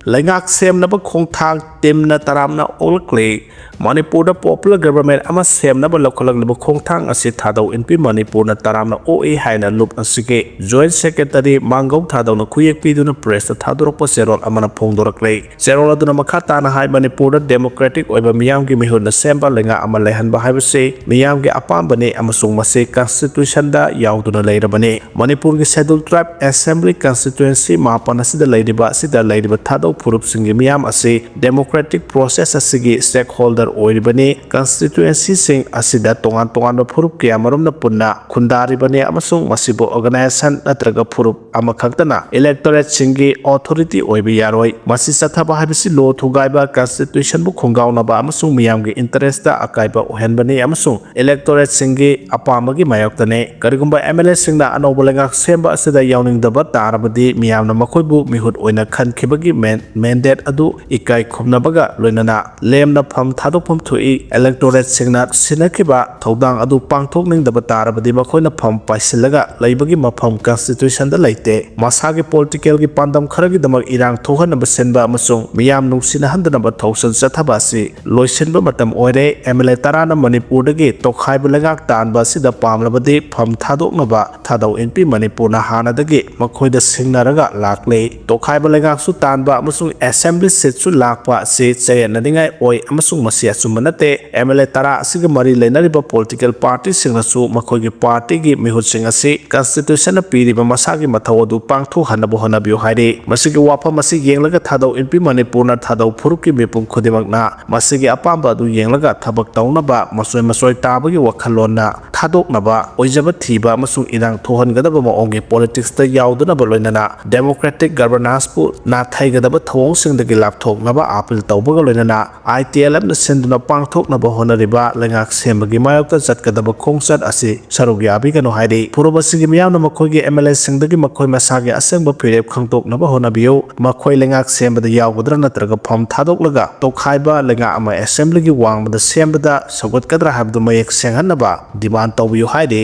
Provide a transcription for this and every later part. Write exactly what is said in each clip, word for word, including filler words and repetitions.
ꯂꯩꯉꯥꯛ ꯁꯦꯝꯅꯕ ꯈꯣꯡꯊꯥꯡ ꯇꯤꯝꯅ ꯇꯔꯥꯝꯅ ꯑꯣꯛꯂꯛꯂꯤ꯫ ꯃꯅꯤꯄꯨꯔꯗ popular government ꯑꯃ ꯁꯦꯝꯅꯕ ꯂꯧꯈꯠꯂꯛꯂꯤꯕ ꯈꯣꯡꯊꯥꯡ ꯑꯁꯤ ꯊꯥꯗꯧ ꯏꯟꯄꯤ ꯃꯅꯤꯄꯨꯔꯅ ꯇꯔꯥꯝꯅ ꯑꯣꯛꯏ ꯍꯥꯏꯅ ꯂꯨꯞ ꯑꯁꯤꯒꯤ joint secretary ꯃꯥꯡꯒꯧ ꯊꯥꯗꯧꯅ ꯈꯨꯌꯦꯛ ꯄꯤꯗꯨꯅ pressꯇ ꯊꯥꯗꯣꯔꯛꯄ ꯆꯦꯔꯣꯜ ꯑꯃꯅ ꯐꯣꯡꯗꯣꯔꯛꯂꯤ꯫ ꯆꯦꯔꯣꯜ ꯑꯗꯨꯅ ꯃꯈꯥ ꯇꯥꯅ ꯍꯥꯏ, ꯃꯅꯤꯄꯨꯔꯗ democratic ꯑꯣꯏꯕ ꯃꯤꯌꯥꯝꯒꯤ ꯃꯤꯍꯨꯠꯅ ꯁꯦꯝꯕ ꯂꯩꯉꯥꯛ ꯑꯃ ꯂꯩꯍꯟꯕ ꯍꯥꯏꯕꯁꯤ ꯃꯤꯌꯥꯝꯒꯤ ꯑꯄꯥꯝꯕꯅꯤ ꯑꯃꯁꯨꯡ ꯃꯁꯤ constitutionꯗ ꯌꯥꯎꯗꯨꯅ ꯂꯩꯔꯕꯅꯤ꯫ ꯃꯅꯤꯄꯨꯔꯒꯤ Scheduled Tribe Assembly constituency ꯃꯥꯄꯟ ꯑꯁꯤꯗ ꯂꯩꯔꯤꯕ, ꯑꯁꯤꯗ ꯂꯩꯔꯤꯕ ꯊꯥꯗꯧ ꯐꯨꯔꯨꯞꯁꯤꯡꯒꯤ ꯃꯤꯌꯥꯝ ꯑꯁꯤ democratic process ꯑꯁꯤꯒꯤ stakeholder ꯑꯣꯏꯔꯤꯕꯅꯤ꯫ Constituencyꯁꯤꯡ ꯑꯁꯤꯗ ꯇꯣꯉꯥꯟ ꯇꯣꯉꯥꯟꯕ ꯐꯨꯔꯨꯞ ꯀꯌꯥꯃꯔꯨꯝꯅ ꯄꯨꯟꯅ ꯈꯨꯟꯗꯥꯔꯤꯕꯅꯤ ꯑꯃꯁꯨꯡ ꯃꯁꯤꯕꯨ organization ꯅꯠꯇ꯭ꯔꯒ ꯐꯨꯔꯨꯞ ꯑꯃꯈꯛꯇꯅ electorateꯁꯤꯡꯒꯤ authority ꯑꯣꯏꯕ ꯌꯥꯔꯣꯏ꯫ ꯃꯁꯤ ꯆꯠꯊꯕ ꯍꯥꯏꯕꯁꯤ law ꯊꯨꯒꯥꯏꯕ, constitutionꯕꯨ ꯈꯣꯡꯒꯥꯎꯅꯕ ꯑꯃꯁꯨꯡ ꯃꯤꯌꯥꯝꯒꯤ interestꯇ ꯑꯀꯥꯏꯕ ꯑꯣꯏꯍꯟꯕꯅꯤ ꯑꯃꯁꯨꯡ electorateꯁꯤꯡꯒꯤ ꯑꯄꯥꯝꯕꯒꯤ ꯃꯥꯌꯣꯛꯇꯅꯤ꯫ ꯀꯔꯤꯒꯨꯝꯕ MLAꯁꯤꯡꯅ ꯑꯅꯧꯕ ꯂꯩꯉꯥꯛ ꯁꯦꯝꯕ ꯑꯁꯤꯗ ꯌꯥꯎꯅꯤꯡꯗꯕ ꯇꯥꯔꯕꯗꯤ, ꯃꯤꯌꯥꯝꯅ ꯃꯈꯣꯏꯕꯨ ꯃꯤꯍꯨꯠ ꯑꯣꯏꯅ ꯈꯟꯈꯤꯕꯒꯤ man-, mandate ꯑꯗꯨ ꯏꯀꯥꯏ ꯈꯨꯝꯅꯕꯒ ꯂꯣꯏꯅꯅ ꯂꯦꯝꯅ ꯐꯝ ꯊꯥꯗꯣꯛꯐꯝ ꯊꯣꯛꯏ꯫ Electorateꯁꯤꯡꯅ ꯁꯤꯟꯅꯈꯤꯕ ꯊꯧꯗꯥꯡ ꯑꯗꯨ ꯄꯥꯡꯊꯣꯛꯅꯤꯡꯗꯕ ꯇꯥꯔꯕꯗꯤ, ꯃꯈꯣꯏꯅ ꯐꯝ ꯄꯥꯏꯁꯤꯜꯂꯒ ꯂꯩꯕꯒꯤ ꯃꯐꯝ constitutionꯗ ꯂꯩꯇꯦ꯫ ꯃꯁꯥꯒꯤ politicalꯒꯤ ꯄꯥꯟꯗꯝ ꯈꯔꯒꯤꯗꯃꯛ ꯏꯔꯥꯡ ꯊꯣꯛꯍꯟꯅꯕ ꯁꯤꯟꯕ ꯑꯃꯁꯨꯡ ꯃꯤꯌꯥꯝ ꯅꯨꯡꯁꯤꯅꯍꯟꯗꯅꯕ ꯊꯧꯁꯤꯜ ꯆꯠꯊꯕ ꯑꯁꯤ ꯂꯣꯏꯁꯤꯟꯕ ꯃꯇꯝ ꯑꯣꯏꯔꯦ꯫ MLA ꯇꯔꯥꯅ ꯃꯅꯤꯄꯨꯔꯗꯒꯤ ꯇꯣꯈꯥꯏꯕ ꯂꯩꯉꯥꯛ ꯇꯥꯟꯕ ꯑꯁꯤꯗ ꯄꯥꯝꯂꯕꯗꯤ ꯐꯝ ꯊꯥꯗꯣꯛꯅꯕ ꯊꯥꯗꯧ ꯏꯟꯄꯤ ꯃꯅꯤꯄꯨꯔꯅ ꯍꯥꯟꯅꯗꯒꯤ ꯃꯈꯣꯏꯗ ꯁꯤꯡꯅꯔꯒ ꯂꯥꯛꯂꯤ꯫ ꯇꯣꯈꯥꯏꯕ ꯂꯩꯉꯥꯛꯁꯨ ꯇꯥꯟꯕ ꯑꯃꯁꯨꯡ assembly seatꯁꯨ ꯂꯥꯛꯄ ꯑꯁꯤ ꯆꯌꯦꯠꯅꯅꯤꯡꯉꯥꯏ ꯑꯣꯏ ꯑꯃꯁꯨꯡ ꯃꯁꯤ ꯑꯆꯨꯝꯕ ꯅꯠꯇꯦ꯫ MLA ꯇꯔꯥ ꯑꯁꯤꯒ ꯃꯔꯤ ꯂꯩꯅꯔꯤꯕ political partyꯁꯤꯡꯅꯁꯨ ꯃꯈꯣꯏꯒꯤ partyꯒꯤ ꯃꯤꯍꯨꯠꯁꯤꯡ ꯑꯁꯤ constitutionꯅ ꯄꯤꯔꯤꯕ ꯃꯁꯥꯒꯤ ꯃꯊꯧ ꯑꯗꯨ ꯄꯥꯡꯊꯣꯛꯍꯟꯅꯕ ꯍꯣꯠꯅꯕꯤꯌꯨ ꯍꯥꯏꯔꯤ꯫ ꯃꯁꯤꯒꯤ ꯋꯥꯐꯝ ꯑꯁꯤ ꯌꯦꯡꯂꯒ ꯊꯥꯗꯧ ꯏꯟꯄꯤ ꯃꯅꯤꯄꯨꯔꯅ ꯊꯥꯗꯧ ꯐꯨꯔꯨꯞꯀꯤ ꯃꯤꯄꯨꯝ ꯈꯨꯗꯤꯡꯃꯛꯅ ꯃꯁꯤꯒꯤ ꯑꯄꯥꯝꯕ ꯑꯗꯨ ꯌꯦꯡꯂꯒ ꯊꯕꯛ ꯇꯧꯅꯕ, ꯃꯆꯣꯏ ꯃꯆꯣꯏ ꯇꯥꯕꯒꯤ ꯋꯥꯈꯜꯂꯣꯟꯅ ꯊꯥꯗꯣꯛꯅꯕ, ꯑꯣꯏꯖꯕ ꯊꯤꯕ ꯑꯃꯁꯨꯡ ꯏꯔꯥꯡ ꯊꯣꯛꯍꯟꯒꯗꯕ ꯃꯑꯣꯡꯒꯤ politicsꯇ ꯌꯥꯎꯗꯅꯕ ꯂꯣꯏꯅꯅ democratic governanceꯄꯨ ꯅꯥꯊꯩꯒꯗꯕ ꯊꯧꯑꯣꯡꯁꯤꯡꯗꯒꯤ ꯂꯥꯞꯊꯣꯛꯅꯕ appeal ꯇꯧꯕꯒ ꯂꯣꯏꯅꯅ ITLFꯅ ꯁꯤꯟꯗꯨꯅ ꯄꯥꯡꯊꯣꯛꯅꯕ ꯍꯣꯠꯅꯔꯤꯕ ꯂꯩꯉꯥꯛ ꯁꯦꯝꯕꯒꯤ ꯃꯥꯌꯣꯛꯇ ꯆꯠꯀꯗꯕ ꯈꯣꯡꯆꯠ ꯑꯁꯤ ꯁꯔꯨꯛ ꯌꯥꯕꯤꯒꯅꯨ ꯍꯥꯏꯔꯤ꯫ ꯐꯨꯔꯨꯞ ꯑꯁꯤꯒꯤ ꯃꯤꯌꯥꯝꯅ ꯃꯈꯣꯏꯒꯤ MLAꯁꯤꯡꯗꯒꯤ ꯃꯈꯣꯏ ꯃꯁꯥꯒꯤ ꯑꯁꯦꯡꯕ ꯐꯤꯔꯦꯞ ꯈꯪꯗꯣꯛꯅꯕ ꯍꯣꯠꯅꯕꯤꯌꯨ꯫ ꯃꯈꯣꯏ ꯂꯩꯉꯥꯛ ꯁꯦꯝꯕꯗ ꯌꯥꯎꯒꯗ꯭ꯔꯥ ꯅꯠꯇ꯭ꯔꯒ ꯐꯝ ꯊꯥꯗꯣꯛꯂꯒ ꯇꯣꯈꯥꯏꯕ ꯂꯩꯉꯥꯛ ꯑꯃ assemblyꯒꯤ ꯋꯥꯡꯃꯗ ꯁꯦꯝꯕꯗ ꯁꯧꯒꯠꯀꯗ꯭ꯔꯥ ꯍꯥꯏꯕꯗꯨ ꯃꯌꯦꯛ ꯁꯦꯡꯍꯟꯅꯕ demand ꯇꯧꯕꯤꯌꯨ ꯍꯥꯏꯔꯤ꯫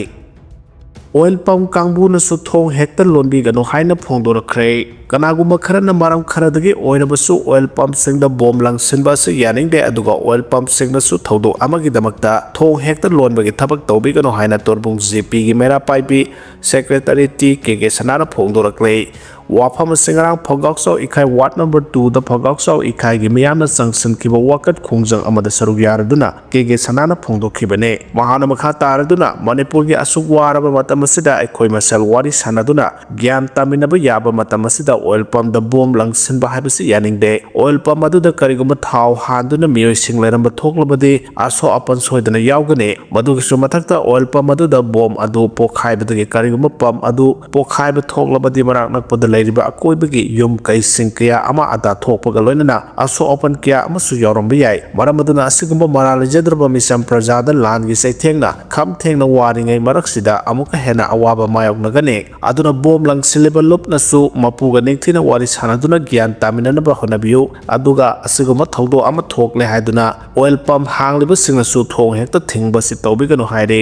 Oil pump ꯀꯥꯡꯕꯨꯅꯁꯨ ꯊꯣꯡ ꯍꯦꯛꯇ ꯂꯣꯟꯕꯤꯒꯅꯨ ꯍꯥꯏꯅ ꯐꯣꯡꯗꯣꯔꯛꯈ꯭ꯔꯦ꯫ ꯀꯅꯥꯒꯨꯝꯕ ꯈꯔꯅ ꯃꯔꯝ ꯈꯔꯗꯒꯤ ꯑꯣꯏꯔꯕꯁꯨ ꯑꯣꯏꯜ ꯄꯝꯁꯤꯡꯗ ꯕꯣꯝ ꯂꯪꯁꯤꯟꯕ ꯑꯁꯤ ꯌꯥꯅꯤꯡꯗꯦ, ꯑꯗꯨꯒ ꯑꯣꯏꯜ ꯄꯝꯁꯤꯡꯅꯁꯨ ꯊꯧꯗꯣꯛ ꯑꯃꯒꯤꯗꯃꯛꯇ ꯊꯣꯡ ꯍꯦꯛꯇ ꯂꯣꯟꯕꯒꯤ ꯊꯕꯛ ꯇꯧꯕꯤꯒꯅꯨ ꯍꯥꯏꯅ ꯇꯣꯔꯕꯨꯡ ꯖꯦ ꯄꯤꯒꯤ ꯃꯩꯔꯥ ꯄꯥꯏꯕꯤ ꯁꯦꯀ꯭ꯔꯦꯇꯔꯤ ꯇꯤ ꯀꯦ ꯀꯦ ꯁꯅꯥꯅ ꯐꯣꯡꯗꯣꯔꯛꯂꯦ꯫ ꯋꯥꯐꯝ ꯑꯁꯤ ꯉꯔꯥꯡ ꯐꯧꯒꯥꯎꯆꯥꯎ ꯏꯈꯥꯏ ꯋꯥꯔꯗ ꯅꯝꯕꯔ ꯇꯨꯗ ꯐꯧꯒꯥꯎꯆꯥꯎ ꯏꯈꯥꯏꯒꯤ ꯃꯤꯌꯥꯝꯅ ꯆꯪꯁꯤꯟꯈꯤꯕ ꯋꯥꯀꯠ ꯈꯣꯡꯖꯪ ꯑꯃꯗ ꯁꯔꯨꯛ ꯌꯥꯔꯗꯨꯅ ꯀꯦ ꯀꯦ ꯁꯅꯥꯅ ꯐꯣꯡꯗꯣꯛꯈꯤꯕꯅꯤ꯫ ꯃꯍꯥꯛꯅ ꯃꯈꯥ ꯇꯥꯔꯗꯨꯅ, ꯃꯅꯤꯄꯨꯔꯒꯤ ꯑꯁꯨꯛ ꯋꯥꯔꯕ ꯃꯇꯝ ꯑꯁꯤꯗ ꯑꯩꯈꯣꯏ ꯃꯁꯦꯜ ꯋꯥꯔꯤ ꯁꯥꯟꯅꯗꯨꯅ ꯒ꯭ꯌꯥꯟ ꯇꯥꯃꯤꯟꯅꯕ ꯌꯥꯕ ꯃꯇꯝ ꯑꯁꯤꯗ ꯑꯣꯏꯜ ꯄꯝꯗ ꯕꯣꯝ ꯂꯪꯁꯤꯟꯕ ꯍꯥꯏꯕꯁꯤ ꯌꯥꯅꯤꯡꯗꯦ꯫ ꯑꯣꯏꯜ ꯄꯝ ꯑꯗꯨꯗ ꯀꯔꯤꯒꯨꯝꯕ ꯊꯥꯎ ꯍꯥꯟꯗꯨꯅ ꯃꯤꯑꯣꯏꯁꯤꯡ ꯂꯩꯔꯝꯕ ꯊꯣꯛꯂꯕꯗꯤ ꯑꯁꯣꯛ ꯑꯄꯟ ꯁꯣꯏꯗꯅ ꯌꯥꯎꯒꯅꯤ꯫ ꯃꯗꯨꯒꯤꯁꯨ ꯃꯊꯛꯇ ꯑꯣꯏꯜ ꯄꯝ ꯑꯗꯨꯗ ꯕꯣꯝ ꯑꯗꯨ ꯄꯣꯈꯥꯏꯕꯗꯒꯤ ꯀꯔꯤꯒꯨꯝꯕ ꯄꯝ ꯑꯗꯨ ꯄꯣꯈꯥꯏꯕ ꯊꯣꯛꯂꯕꯗꯤ ꯃꯅꯥꯛ ꯅꯛꯄꯗ ꯂꯩꯔꯤꯕ ꯑꯀꯣꯏꯕꯒꯤ ꯌꯨꯝ ꯀꯩꯁꯤꯡ ꯀꯌꯥ ꯑꯃ ꯑꯗꯥ ꯊꯣꯛꯄꯒ ꯂꯣꯏꯅꯅ ꯑꯁꯣꯛ ꯑꯄꯟ ꯀꯌꯥ ꯑꯃꯁꯨ ꯌꯥꯎꯔꯝꯕ ꯌꯥꯏ꯫ ꯃꯔꯝ ꯑꯗꯨꯅ ꯑꯁꯤꯒꯨꯝꯕ ꯃꯔꯥꯜ ꯂꯩꯖꯗ꯭ꯔꯕ ꯃꯤꯆꯝ ꯄ꯭ꯔꯖꯥꯗ ꯂꯥꯟꯒꯤ ꯆꯩꯊꯦꯡꯅ ꯈꯝ ꯊꯦꯡꯅ ꯋꯥꯔꯤꯉꯩ ꯃꯔꯛꯁꯤꯗ ꯑꯃꯨꯛꯀ ꯍꯦꯟꯅ ꯑꯋꯥꯕ ꯃꯥꯌꯣꯛꯅꯒꯅꯤ꯫ ꯑꯗꯨꯅ ꯕꯣꯝ ꯂꯪꯁꯤꯜꯂꯤꯕ ꯂꯨꯞꯅꯁꯨ ꯃꯄꯨꯒ ꯅꯤꯡꯊꯤꯅ ꯋꯥꯔꯤ ꯁꯥꯟꯅꯗꯨꯅ ꯒ꯭ꯌꯥꯟ ꯇꯥꯃꯤꯟꯅꯅꯕ ꯍꯣꯠꯅꯕꯤꯌꯨ꯫ ꯑꯗꯨꯒ ꯑꯁꯤꯒꯨꯝꯕ ꯊꯧꯗꯣꯛ ꯑꯃ ꯊꯣꯛꯂꯦ ꯍꯥꯏꯗꯨꯅ ꯑꯣꯏꯜ ꯄꯝ ꯍꯥꯡꯂꯤꯕꯁꯤꯡꯅꯁꯨ ꯊꯣꯡ ꯍꯦꯛꯇ ꯊꯤꯡꯕꯁꯤ ꯇꯧꯕꯤꯒꯅꯨ ꯍꯥꯏꯔꯤ꯫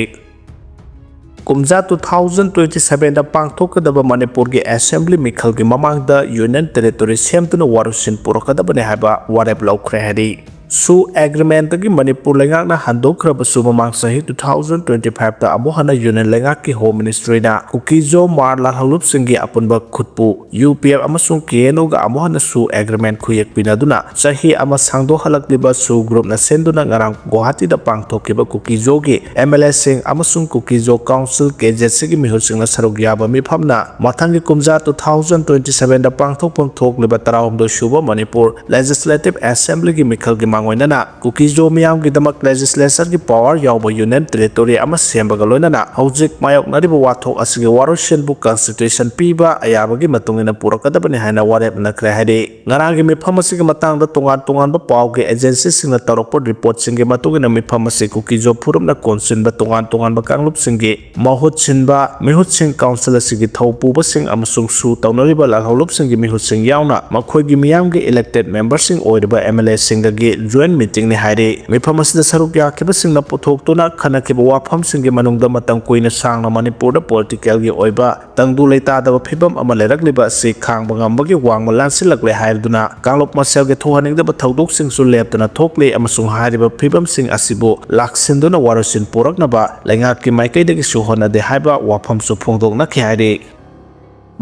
ꯀꯨꯝꯖꯥ two thousand twenty sevenꯗ ꯄꯥꯡꯊꯣꯛꯀꯗꯕ ꯃꯅꯤꯄꯨꯔꯒꯤ ꯑꯦꯁꯦꯝꯕ꯭ꯂꯤ ꯃꯤꯈꯜꯒꯤ ꯃꯃꯥꯡꯗ ꯌꯨꯅꯤꯌꯟ ꯇꯦꯔꯤꯇꯣꯔꯤ ꯁꯦꯝꯗꯨꯅ ꯋꯥꯔꯣꯏꯁꯤꯟ ꯄꯨꯔꯛꯀꯗꯕꯅꯤ ꯍꯥꯏꯕ ꯋꯥꯔꯦꯞ ꯂꯧꯈ꯭ꯔꯦ ꯍꯥꯏꯔꯤ꯫ ꯁꯨ ꯑꯦꯒ꯭ꯔꯤꯃꯦꯟꯇꯒꯤ ꯃꯅꯤꯄꯨꯔ ꯂꯩꯉꯥꯛꯅ ꯍꯟꯗꯣꯛꯈ꯭ꯔꯕꯁꯨ, ꯃꯃꯥꯡ ꯆꯍꯤ two thousand twenty fiveꯇ ꯑꯃꯨꯛ ꯍꯟꯅ ꯌꯨꯅꯤꯌꯟ ꯂꯩꯉꯥꯛꯀꯤ ꯍꯣꯝ ꯃꯤꯅꯤꯁꯇ꯭ꯔꯤꯅ ꯀꯨꯀꯤꯖꯣ ꯃꯥꯔ ꯂꯥꯜꯍꯧꯂꯨꯞꯁꯤꯡꯒꯤ ꯑꯄꯨꯟꯕ ꯈꯨꯠꯄꯨ ꯌꯨ ꯄꯤ ꯑꯦꯐ ꯑꯃꯁꯨꯡ ꯀꯦ ꯑꯦꯟ ꯑꯣꯒ ꯑꯃꯨꯛ ꯍꯟꯅ ꯁꯨ ꯑꯦꯒ꯭ꯔꯤꯃꯦꯟ ꯈꯨꯌꯦꯛ ꯄꯤꯅꯗꯨꯅ ꯆꯍꯤ ꯑꯃ ꯁꯥꯡꯗꯣꯛꯍꯜꯂꯛꯂꯤꯕ ꯁꯨ ꯒ꯭ꯔꯨꯞꯅ ꯁꯤꯟꯗꯨꯅ ꯉꯔꯥꯡ ꯒꯨꯋꯥꯍꯥꯇꯤꯗ ꯄꯥꯡꯊꯣꯛꯈꯤꯕ ꯀꯨꯀꯤꯖꯣꯒꯤ ꯑꯦꯝ ꯑꯦꯜ ꯑꯦꯁꯤꯡ ꯑꯃꯁꯨꯡ ꯀꯨꯀꯤꯖꯣ ꯀꯥꯎꯟꯁꯤꯜ, ꯀꯦ ꯖꯦꯠ ꯁꯤꯒꯤ ꯃꯤꯍꯨꯠꯁꯤꯡꯅ ꯁꯔꯨꯛ ꯌꯥꯕ ꯃꯤꯐꯝꯅ ꯃꯊꯪꯒꯤ ꯀꯨꯝꯖꯥ two thousand twenty sevenꯗ ꯄꯥꯡꯊꯣꯛꯐꯝ ꯊꯣꯛꯂꯤꯕ ꯇꯔꯥꯍꯨꯝꯗꯣꯏ ꯁꯨꯕ ꯃꯅꯤꯄꯨꯔ ꯂꯦꯖꯤꯁꯂꯦꯇꯤꯚ ꯑꯦꯁꯦꯝꯕ꯭ꯂꯤꯒꯤ ꯃꯤꯈꯜꯒꯤ ꯃꯥꯡꯑꯣꯏꯅꯅ ꯀꯨꯀꯤꯖꯣ ꯃꯤꯌꯥꯝꯒꯤꯗꯃꯛ ꯂꯦꯖꯤꯁꯂꯦꯆꯔꯒꯤ ꯄꯋꯥꯔ ꯌꯥꯎꯕ ꯌꯨꯅꯤꯌꯟ ꯇꯦꯔꯤꯇꯣꯔꯤ ꯑꯃ ꯁꯦꯝꯕꯒ ꯂꯣꯏꯅꯅ ꯍꯧꯖꯤꯛ ꯃꯥꯌꯣꯛꯅꯔꯤꯕ ꯋꯥꯊꯣꯛ ꯑꯁꯤꯒꯤ ꯋꯥꯔꯣꯏꯁꯤꯟꯕꯨ ꯀꯟꯁꯇꯤꯇ꯭ꯌꯨꯁꯟ ꯄꯤꯕ ꯑꯌꯥꯕꯒꯤ ꯃꯇꯨꯡ ꯏꯟꯅ ꯄꯨꯔꯛꯀꯗꯕꯅꯤ ꯍꯥꯏꯅ ꯋꯥꯔꯦꯞꯅꯈ꯭ꯔꯦ ꯍꯥꯏꯔꯤ꯫ ꯉꯔꯥꯡꯒꯤ ꯃꯤꯐꯝ ꯑꯁꯤꯒꯤ ꯃꯇꯥꯡꯗ ꯇꯣꯉꯥꯟ ꯇꯣꯉꯥꯟꯕ ꯄꯥꯎꯒꯤ ꯑꯦꯖꯦꯟꯁꯤꯁꯤꯡꯅ ꯇꯧꯔꯛꯄ ꯔꯤꯄꯣꯔꯠꯁꯤꯡꯒꯤ ꯃꯇꯨꯡ ꯏꯟꯅ ꯃꯤꯐꯝ ꯑꯁꯤ ꯀꯨꯀꯤꯖꯣ ꯐꯨꯔꯨꯞꯅ ꯀꯣꯟꯁꯤꯟꯕ ꯇꯣꯉꯥꯟ ꯇꯣꯉꯥꯟꯕ ꯀꯥꯡꯂꯨꯞꯁꯤꯡꯒꯤ ꯃꯍꯨꯠ ꯁꯤꯟꯕ ꯃꯤꯍꯨꯠꯁꯤꯡ, ꯀꯥꯎꯟꯁꯤꯜ ꯑꯁꯤꯒꯤ ꯊꯧ ꯄꯨꯕꯁꯤꯡ ꯑꯃꯁꯨꯡ ꯁꯨ ꯇꯧꯅꯔꯤꯕ ꯂꯥꯜꯍꯧꯂꯨꯞꯁꯤꯡꯒꯤ ꯃꯤꯍꯨꯠꯁꯤꯡ ꯌꯥꯎꯅ ꯃꯈꯣꯏꯒꯤ ꯃꯤꯌꯥꯝꯒꯤ ꯏꯂꯦꯛꯇꯦꯗ ꯃꯦꯝꯕꯔꯁꯤꯡ ꯑꯣꯏꯔꯤꯕ ꯑꯦꯝ ꯑꯦꯜ ꯑꯦꯁꯤꯡꯗꯒꯤ ꯖꯣꯏꯟ ꯃꯤꯇꯤꯡꯅꯤ ꯍꯥꯏꯔꯤ꯫ ꯃꯤꯐꯝ ꯑꯁꯤꯗ ꯁꯔꯨꯛ ꯌꯥꯈꯤꯕꯁꯤꯡꯅ ꯄꯨꯊꯣꯛꯇꯨꯅ ꯈꯟꯅꯈꯤꯕ ꯋꯥꯐꯝꯁꯤꯡꯒꯤ ꯃꯅꯨꯡꯗ ꯃꯇꯝ ꯀꯨꯏꯅ ꯁꯥꯡꯅ ꯃꯅꯤꯄꯨꯔꯗ ꯄꯣꯂꯤꯇꯤꯀꯦꯜꯒꯤ ꯑꯣꯏꯕ ꯇꯪꯗꯨ ꯂꯩꯇꯥꯗꯕ ꯐꯤꯕꯝ ꯑꯃ ꯂꯩꯔꯛꯂꯤꯕ ꯑꯁꯤ ꯈꯥꯡꯕ ꯉꯝꯕꯒꯤ ꯋꯥꯡꯃ ꯂꯥꯟꯁꯤꯜꯂꯛꯂꯦ ꯍꯥꯏꯗꯨꯅ ꯀꯥꯡꯂꯨꯞ ꯃꯁꯦꯜꯒꯤ ꯊꯣꯛꯍꯟꯅꯤꯡꯗꯕ ꯊꯧꯗꯣꯛꯁꯤꯡꯁꯨ ꯂꯦꯞꯇꯅ ꯊꯣꯛꯂꯤ ꯑꯃꯁꯨꯡ ꯍꯥꯏꯔꯤꯕ ꯐꯤꯕꯝꯁꯤꯡ ꯑꯁꯤꯕꯨ ꯂꯥꯛꯁꯤꯟꯗꯨꯅ ꯋꯥꯔꯣꯏꯁꯤꯟ ꯄꯨꯔꯛꯅꯕ ꯂꯩꯉꯥꯛꯀꯤ ꯃꯥꯏꯀꯩꯗꯒꯤꯁꯨ ꯍꯣꯠꯅꯗꯦ ꯍꯥꯏꯕ ꯋꯥꯐꯝꯁꯨ ꯐꯣꯡꯗꯣꯛꯅꯈꯤ ꯍꯥꯏꯔꯤ꯫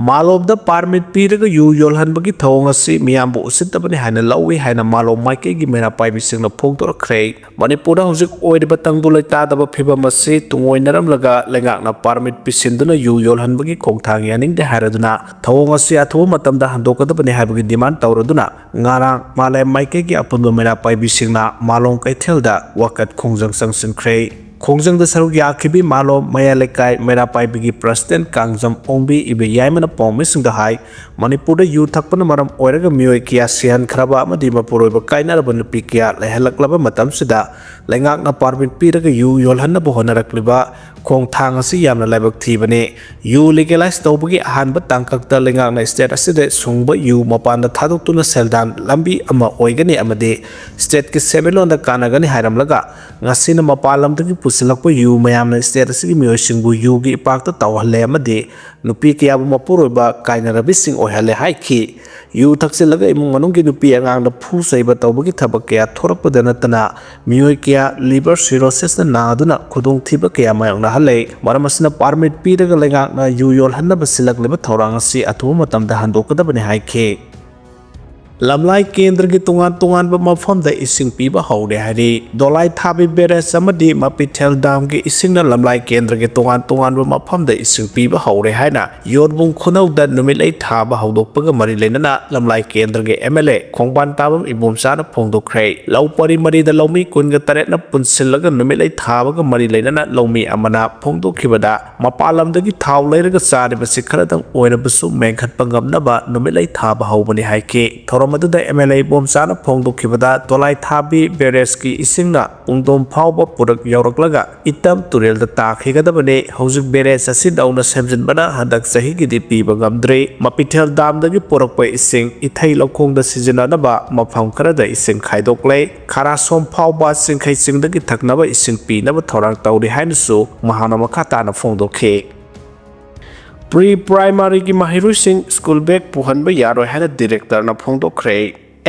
ꯃꯥꯂꯣꯝꯗ ꯄꯥꯔꯃꯤꯠ ꯄꯤꯔꯒ ꯌꯨ ꯌꯣꯜꯍꯟꯕꯒꯤ ꯊꯧꯑꯣꯡ ꯑꯁꯤ ꯃꯤꯌꯥꯝꯕꯨ ꯎꯁꯤꯠꯇꯕꯅꯤ ꯍꯥꯏꯅ ꯂꯧꯏ ꯍꯥꯏꯅ ꯃꯥꯂꯣꯝ ꯃꯥꯏꯀꯩꯒꯤ ꯃꯩꯔꯥ ꯄꯥꯏꯕꯤꯁꯤꯡꯅ ꯐꯣꯡꯗꯣꯔꯛꯈ꯭ꯔꯦ꯫ ꯃꯅꯤꯄꯨꯔꯗ ꯍꯧꯖꯤꯛ ꯑꯣꯏꯔꯤꯕ ꯇꯪꯗꯨ ꯂꯩꯇꯥꯗꯕ ꯐꯤꯕꯝ ꯑꯁꯤ ꯇꯨꯡꯑꯣꯏꯅꯔꯝꯂꯒ ꯂꯩꯉꯥꯛꯅ ꯄꯥꯔꯃꯤꯠ ꯄꯤꯁꯤꯟꯗꯨꯅ ꯌꯨ ꯌꯣꯜꯍꯟꯕꯒꯤ ꯈꯣꯡꯊꯥꯡ ꯌꯥꯅꯤꯡꯗꯦ ꯍꯥꯏꯔꯗꯨꯅ ꯊꯧꯑꯣꯡ ꯑꯁꯤ ꯑꯊꯨꯕ ꯃꯇꯝꯗ ꯍꯟꯗꯣꯛꯀꯗꯕꯅꯤ ꯍꯥꯏꯕꯒꯤ ꯗꯤꯃꯥꯟ ꯇꯧꯔꯗꯨꯅ ꯉꯔꯥꯡ ꯃꯥꯂꯦꯝ ꯃꯥꯏꯀꯩꯒꯤ ꯑꯄꯨꯟꯕ ꯃꯩꯔꯥ ꯄꯥꯏꯕꯤꯁꯤꯡꯅ ꯃꯥꯂꯣꯝ ꯀꯩꯊꯦꯜꯗ ꯋꯥꯀꯠ ꯈꯣꯡꯖꯪ ꯆꯪꯁꯤꯟꯈ꯭ꯔꯦ꯫ ꯈꯣꯡꯖꯪꯗ ꯁꯔꯨꯛ ꯌꯥꯈꯤꯕꯤ ꯃꯥꯂꯣꯝ ꯃꯌꯥꯏ ꯂꯩꯀꯥꯏ ꯃꯩꯔꯥ ꯄꯥꯏꯕꯤꯒꯤ ꯄ꯭ꯔꯁꯤꯗꯦꯟ ꯀꯥꯡꯖꯝ ꯑꯣꯡꯕꯤ ꯏꯕꯦ ꯌꯥꯏꯃꯅ ꯄꯥꯎꯃꯤꯁꯤꯡꯗ ꯍꯥꯏ, ꯃꯅꯤꯄꯨꯔꯗ ꯌꯨ ꯊꯛꯄꯅ ꯃꯔꯝ ꯑꯣꯏꯔꯒ ꯃꯤꯑꯣꯏ ꯀꯌꯥ ꯁꯤꯍꯟꯈ꯭ꯔꯕ ꯑꯃꯗꯤ ꯃꯄꯨꯔꯣꯏꯕ ꯀꯥꯏꯅꯔꯕ ꯅꯨꯄꯤ ꯀꯌꯥ ꯂꯩꯍꯜꯂꯛꯂꯕ ꯃꯇꯝꯁꯤꯗ ꯂꯩꯉꯥꯛꯅ ꯄꯥꯔꯃꯤꯠ ꯄꯤꯔꯒ ꯌꯨ ꯌꯣꯜꯍꯟꯅꯕ ꯍꯣꯠꯅꯔꯛꯂꯤꯕ ꯈꯣꯡꯊꯥꯡ ꯑꯁꯤ ꯌꯥꯝꯅ ꯂꯥꯏꯕꯛ ꯊꯤꯕꯅꯤ꯫ ꯌꯨ ꯂꯤꯒꯦꯂꯥꯏꯖ ꯇꯧꯕꯒꯤ ꯑꯍꯥꯟꯕ ꯇꯥꯡꯀꯛꯇ ꯂꯩꯉꯥꯛꯅ ꯁ꯭ꯇꯦꯠ ꯑꯁꯤꯗ ꯁꯨꯡꯕ ꯌꯨ ꯃꯄꯥꯟꯗ ꯊꯥꯗꯣꯛꯇꯨꯅ ꯁꯦꯜꯗꯥꯟ ꯂꯝꯕꯤ ꯑꯃ ꯑꯣꯏꯒꯅꯤ ꯑꯃꯗꯤ ꯁ꯭ꯇꯦꯠꯀꯤ ꯁꯦꯟꯃꯤꯠꯂꯣꯟꯗ ꯀꯥꯟꯅꯒꯅꯤ ꯍꯥꯏꯔꯝꯂꯒ ꯉꯁꯤꯅ ꯃꯄꯥꯟ ꯂꯝꯗꯒꯤ ꯄꯨꯁꯤꯜꯂꯛꯄ ꯌꯨ ꯃꯌꯥꯝꯅ ꯁ꯭ꯇꯦꯠ ꯑꯁꯤꯒꯤ ꯃꯤꯑꯣꯏꯁꯤꯡꯕꯨ ꯌꯨꯒꯤ ꯏꯄꯥꯛꯇ ꯇꯧꯍꯜꯂꯦ ꯑꯃꯗꯤ ꯅꯨꯄꯤ ꯀꯌꯥꯕꯨ ꯃꯄꯨꯔꯣꯏꯕ ꯀꯥꯏꯅꯔꯕꯤꯁꯤꯡ ꯑꯣꯏꯍꯜꯂꯦ ꯍꯥꯏꯈꯤ꯫ ꯌꯨ ꯊꯛꯆꯤꯜꯂꯒ ꯏꯃꯨꯡ ꯃꯅꯨꯡꯒꯤ ꯅꯨꯄꯤ ꯑꯉꯥꯡꯗ ꯐꯨ ꯆꯩꯕ ꯇꯧꯕꯒꯤ ꯊꯕꯛ ꯀꯌꯥ ꯊꯣꯔꯛꯄꯗ ꯅꯠꯇꯅ ꯃꯤꯑꯣꯏ ꯀꯌꯥ ꯂꯤꯚꯔ ꯁꯤꯔꯣꯁꯤꯁꯅ ꯅꯥꯗꯨꯅ ꯈꯨꯗꯣꯡꯊꯤꯕ ꯀꯌꯥ ꯃꯥꯌꯣꯛꯅꯍꯜꯂꯦ꯫ ꯃꯔꯝ ꯑꯁꯤꯅ ꯄꯥꯔꯃꯤꯠ ꯄꯤꯔꯒ ꯂꯩꯉꯥꯛꯅ ꯌꯨ ꯌꯣꯜꯍꯟꯅꯕ ꯁꯤꯜꯂꯛꯂꯤꯕ ꯊꯧꯔꯥꯡ ꯑꯁꯤ ꯑꯊꯨꯕ ꯃꯇꯝꯗ ꯍꯟꯗꯣꯛꯀꯗꯕꯅꯤ ꯍꯥꯏꯈꯤ꯫ ꯂꯝꯂꯥꯏ ꯀꯦꯟꯗ꯭ꯔꯒꯤ ꯇꯣꯉꯥꯟ ꯇꯣꯉꯥꯟꯕ ꯃꯐꯝꯗ ꯏꯁꯤꯡ ꯄꯤꯕ ꯍꯧꯔꯦ ꯍꯥꯏꯔꯤ꯫ ꯗꯣꯂꯥꯏ ꯊꯥꯕꯤ ꯕꯦꯔꯦꯖ ꯑꯃꯗꯤ ꯃꯄꯤꯊꯦꯜ ꯗꯥꯝꯒꯤ ꯏꯁꯤꯡꯅ ꯂꯝꯂꯥꯏ ꯀꯦꯟꯗ꯭ꯔꯒꯤ ꯇꯣꯉꯥꯟ ꯇꯣꯉꯥꯟꯕ ꯃꯐꯝꯗ ꯏꯁꯤꯡ ꯄꯤꯕ ꯍꯧꯔꯦ ꯍꯥꯏꯅ ꯌꯣꯠꯕꯨꯡ ꯈꯨꯅꯧꯗ ꯅꯨꯃꯤꯠꯂꯩ ꯊꯥꯕ ꯍꯧꯗꯣꯛꯄꯒ ꯃꯔꯤ ꯂꯩꯅꯅ ꯂꯝꯂꯥꯏ ꯀꯦꯟꯗ꯭ꯔꯒꯤ ꯑꯦꯝ ꯑꯦꯜ ꯑꯦ ꯈꯣꯡꯕꯥꯟ ꯇꯥꯕꯝ ꯏꯕꯣꯝꯆꯥꯅ ꯐꯣꯡꯗꯣꯛꯈ꯭ꯔꯦ꯫ ꯂꯧ ꯄꯔꯤ ꯃꯔꯤꯗ ꯂꯧꯃꯤ ꯀꯨꯟꯒ ꯇꯔꯦꯠꯅ ꯄꯨꯟꯁꯤꯜꯂꯒ ꯅꯨꯃꯤꯠꯂꯩ ꯊꯥꯕꯒ ꯃꯔꯤ ꯂꯩꯅꯅ ꯂꯧꯃꯤ ꯑꯃꯅ ꯐꯣꯡꯗꯣꯛꯈꯤꯕꯗ ꯃꯄꯥꯟ ꯂꯝꯗꯒꯤ ꯊꯥꯎ ꯂꯩꯔꯒ ꯆꯥꯔꯤꯕꯁꯤ ꯈꯔꯗꯪ ꯑꯣꯏꯔꯕꯁꯨ ꯃꯦꯟꯈꯠꯄ ꯉꯝꯅꯕ ꯅꯨꯃꯤꯠꯂꯩ ꯊꯥꯕ ꯍꯧꯕꯅꯤ ꯍꯥꯏꯈꯤ꯫ ꯊꯧꯔꯝ ꯃꯗꯨꯗ ꯑꯦꯝ ꯑꯦꯜ ꯑꯦ ꯏꯕꯣꯝꯆꯥꯅ ꯐꯣꯡꯗꯣꯛꯈꯤꯕꯗ, ꯗꯣꯂꯥꯏꯊꯥꯕꯤ ꯕꯦꯔꯦꯖꯀꯤ ꯏꯁꯤꯡꯅ ꯄꯨꯡꯗꯣꯝ ꯐꯥꯎꯕ ꯄꯨꯔꯛ ꯌꯧꯔꯛꯂꯒ ꯏꯇꯝ ꯇꯨꯔꯦꯜꯗ ꯇꯥꯈꯤꯒꯗꯕꯅꯤ꯫ ꯍꯧꯖꯤꯛ ꯕꯦꯔꯦꯖ ꯑꯁꯤ ꯅꯧꯅ ꯁꯦꯝꯖꯤꯟꯕꯅ ꯍꯟꯗꯛ ꯆꯍꯤꯒꯤꯗꯤ ꯄꯤꯕ ꯉꯝꯗ꯭ꯔꯤ꯫ ꯃꯄꯤꯊꯦꯜ ꯗꯥꯝꯗꯒꯤ ꯄꯨꯔꯛꯄ ꯏꯁꯤꯡ ꯏꯊꯩ ꯂꯧꯈꯣꯡꯗ ꯁꯤꯖꯤꯟꯅꯅꯕ ꯃꯐꯝ ꯈꯔꯗ ꯏꯁꯤꯡ ꯈꯥꯏꯗꯣꯛꯂꯦ꯫ ꯈꯥꯔꯥꯁꯣꯝ ꯐꯥꯎꯕ ꯆꯤꯡꯈꯩ ꯆꯤꯡꯗꯒꯤ ꯊꯛꯅꯕ ꯏꯁꯤꯡ ꯄꯤꯅꯕ ꯊꯧꯔꯥꯡ ꯇꯧꯔꯤ ꯍꯥꯏꯅꯁꯨ ꯃꯍꯥꯛꯅ ꯃꯈꯥ ꯇꯥꯅ ꯐꯣꯡꯗꯣꯛꯈꯤ꯫ ꯄ꯭ꯔꯤ ꯄ꯭ꯔꯥꯏꯃꯥꯔꯤꯒꯤ ꯃꯍꯩꯔꯣꯏꯁꯤꯡ ꯁ꯭ꯀꯨꯜ ꯕꯦꯒ ꯄꯨꯍꯟꯕ ꯌꯥꯔꯣꯏ ꯍꯥꯏꯅ ꯗꯤꯔꯦꯛꯇꯔꯅ ꯐꯣꯡꯗꯣꯛꯈ꯭ꯔꯦ꯫